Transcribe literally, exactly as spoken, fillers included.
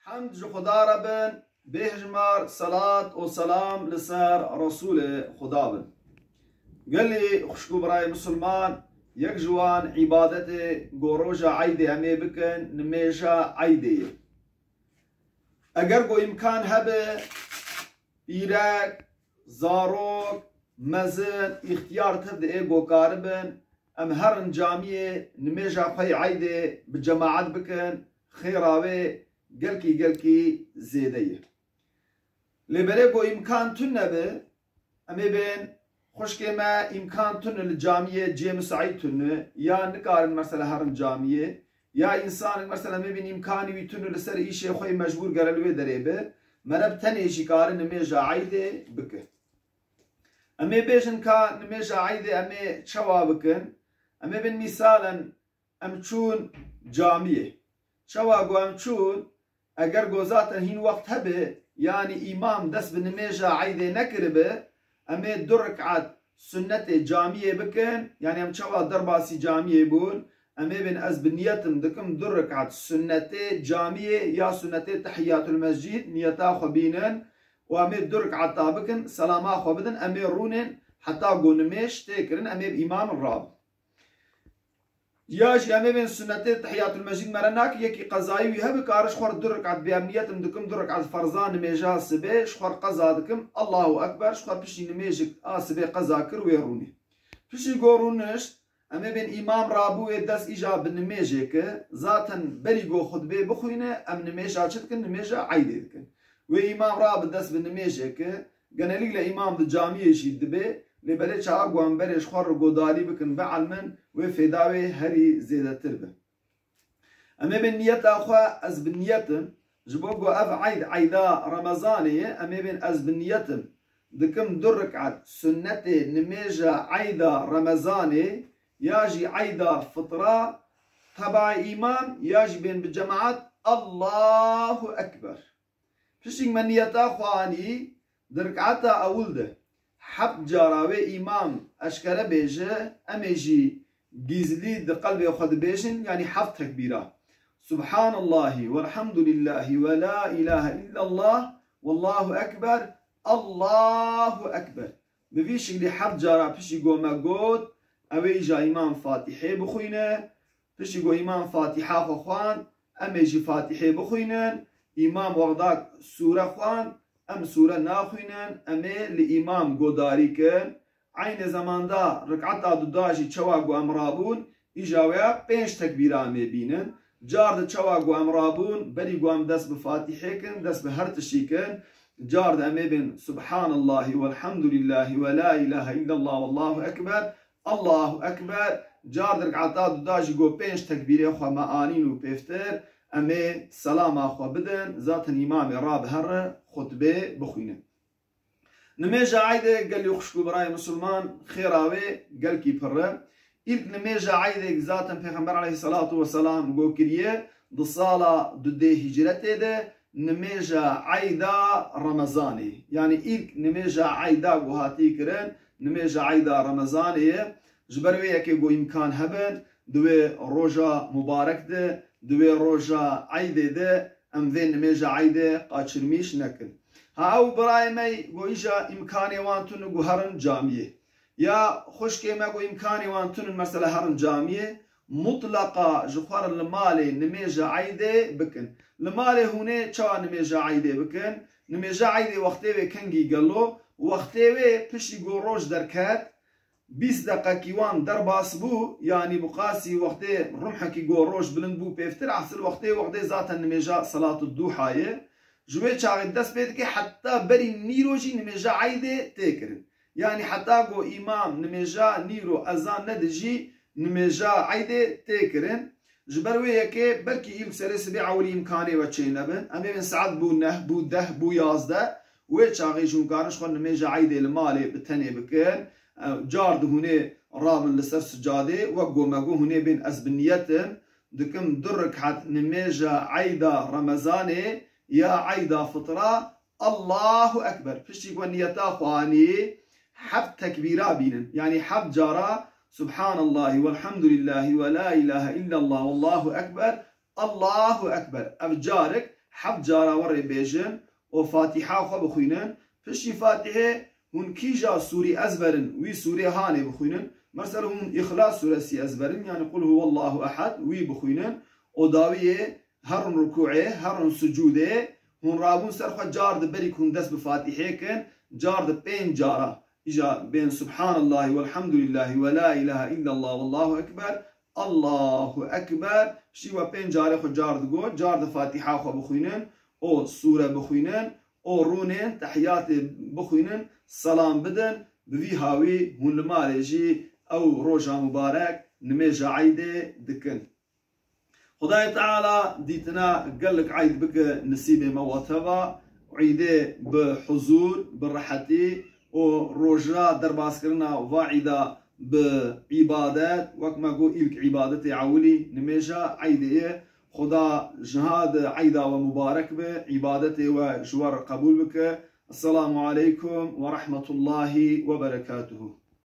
Hemd ji Xuda re bin, bêhijmar selat û selam li ser Resûlê Xuda bin. Gelî xwişk û birayê misilman, yek ji wan îbadetê ku roja Eydê em ê bikin, nimêja Eydê ye. Eger ku îmkan hebe, pîrek, zarok, mezin, îxtiyar tev de ê ku karibin, em herin camiyê, nimêja xwe yê Eydê bi cemaet bikin, xêra wê gelkî, gelkî zêde ye. Lê berê ku îmkan tune be, em ê bên, xwişkê me, îmkan tune li camiyê, cihê misaîd tune, ya nikarin mesela herin camiyê, ya însanek mesela em ê bên îmkanî wî tune li ser îşê xwe yê mecbûr gere li wê derê be, mere bi tenê jî kare nimêja Eydê bike. Em ê bêjin ka nimêja Eydê em ê çawa bikin? Em ê bên mîsalen em çûn camiyê. Çawa ku em çûn, eger ku zaten hîn wext hebe, yanî îmam dest bi nimêja Eydê nekiribe, em ê du rik'et sunnetê camiyê bikin, yanî em çawa derbasî camiyê bûn, em ê bên ez bi niyetim dikim du rik'et sunnetê camiyê ya sunnetê tehiyatul mescid, niyeta xwe bînin û em ê du rik'eta bikin, selama xwe bidin, em ê rûnên heta ku nimêj tê kirin, em ê bi îmam rabin. Ya jî em ê bên sunnetê tehiyatul mescid mere nake, yekî qezayî wî hebe kare ji xwe re du rik'et bê, em niyetim dikim du rik'et ferza nimêja sibê, ji xwe re qeza dikim, Allahu Ekber, ji xwe piştî nimêjik a sibê qeza kir wê rûnê. Piştî ku rûnişt, em ê bên îmam rabû wê dest îja bi nimêjê ke, zaten berî ku xutbê bixwîne, em nimêja çi dikin? Nimêja Eydê dikin. Wê îmam rabe dest bi nimêjê ke, genelîkle îmam di camiyê jî dibe, lê berê çawa ku em berê ji xwe re godarî bikin, bielmin, wê fêda wê herî zêdetir be. Em ê bên niyeta xwe, ez bi niyetim, ji bo ku ev eyd, eyda Remezanê ye, em ê bên ez bi niyetim dikim du rik'et sunnetê nimêja eyda Remezanê, ya jî eyda fitra, teba îmam, ya jî bên bi cemaet, Allahu Ekber. Piştî me niyeta xwe anî, di rik'eta ewil de heft cara wê îmam eşkere bêje, em ê jî gîzlî di qelbê xwe dibêjin, yanî heft tekbîra. Subhanallahi velhamdülillahi ve la ilahe illallah, wallahu ekber, Allahu ekber. Bi vî şiklî heft cara piştî ku me got, ew ê îja îmam Fatîhê bixwîne, Piştî ku îmam Fatîha xwe xwend, em ê jî Fatîhê bixwînin. Îmam wexda sûre xwend, em sûre naxwînin, em ê li îmam godarî kin. Eynê zeman de rik'eta duda jî çawa ku em rabûn, îja wê ya pênc tekbîra em ê bînin. Car di çawa ku em rabûn, berî ku em dest bi Fatîhê kin, dest bi her tiştî kin, car di em ê bên Subhanallahi velhamdülillahi ve la ilahe illallah wallahu ekber. Allahu Ekber, car di rik'eta duda jî ku pênc tekbîrê xwe me anîn û pêvtir, em ê selama xwe bidin, zaten îmamê rabihere xutbê bixwîne. Nimêja Eydê gelî xwişk û birayê misilman xêra wê gelkî pir e. Îlk nimêja Eydê zaten Pêxember aleyhisselatu vesselam ku kiriye di sala dudê hicretê de, nimêja eyda Remezanê. Yanî îlk nimêja eyda ku hatî kirin, nimêja eyda Remezanê ye. Ji ber wê yekê ku îmkan hebin, di wê roja mubarek de, di wê roja eydê de em vê nimêja eydê qaçirmîş nekin. Ha ew birayê me ku îja îmkanê wan tune ku herin camiyê. Ya xwişkê me ku îmkanê wan tune mesela herin camiyê, mutleqa ji xwe re li malê nimêja eydê bikin. Li malê hûnê çawa nimêja eydê bikin? Nimêja eydê wextê wê kengî gelo? Wextê wê piştî ku roj derket, bîst deqekî wan derbas bû, yanî bi qasî wextê rumhekî ku roj bilind bû pêvtir, esil wextê, wextê zaten nimêja selatu duha ye. Ji wê çaxê dest pê dike heta berî nîro jî nimêja eydê tê kirin. Yanî heta ku îmam nimêja nîro ezan nede jî nimêja eydê tê kirin. Ji ber wê yekê belkî îlk serê sibê ewilî îmkanê we çê nebin. Em ê bên saet bû neh, bû deh, bû yazdeh. Wê çaxê jî hûn karin ji xwe nimêja eydê li malê bi tenê bikin. Ew car di hûnê rabin li ser sicadê, wek ku me got hûnê bên ez bi niyetim dikim du rik'et nimêja eyda Remezanê ya eyda fitra, Allahu Ekber. Piştî ku niyeta xwe anî, heft tekbîra bînin. Yanî heft cara Subhanallahi velhamdülillahi ve la ilahe illallah wallahu ekber, Allahu Ekber. Ev carek heft cara werê bêjin û Fatîha xwe bixwînin. Piştî Fatîhê hûn kîja sûrî ezberin, wî sûrê hanê bixwînin. Mesela hûn Îxlas sûresî ezberin, yanî Qul huwallahu ehad, wî bixwînin. Û dawiyê herin rukûê, herin sucûdê, hûn rabûn ser xwe, car di berî ku hûn dest bi Fatîhê kin, car di pênc cara îja bên Subhanallahî welhamdulîllahî we la îlahe îllallah wallahu ekber, Allahu ekber, şî we pênc carê xwe car digo, car di Fatîha xwe bixwînin û sûre bixwînin û rûnên tehiyatê bixwînin, selam bidin, bi vî hawî hûn li malê jî ew roja mubarek nimêja eydê dikin. Xwedayê Teala dîtina gelek eyd bike nisîbê me we teva, eydê bi huzûr, bi rehetî û roja derbaskirina va eyda bi îbadet, wek me got îlk îbadetê ewilî nimêja eydê ye. Xuda jihad eyda we mubarek be, îbadetê we ji we re qebûl bike. Esselamu aleykum ve rahmetullahi ve berekatuhu.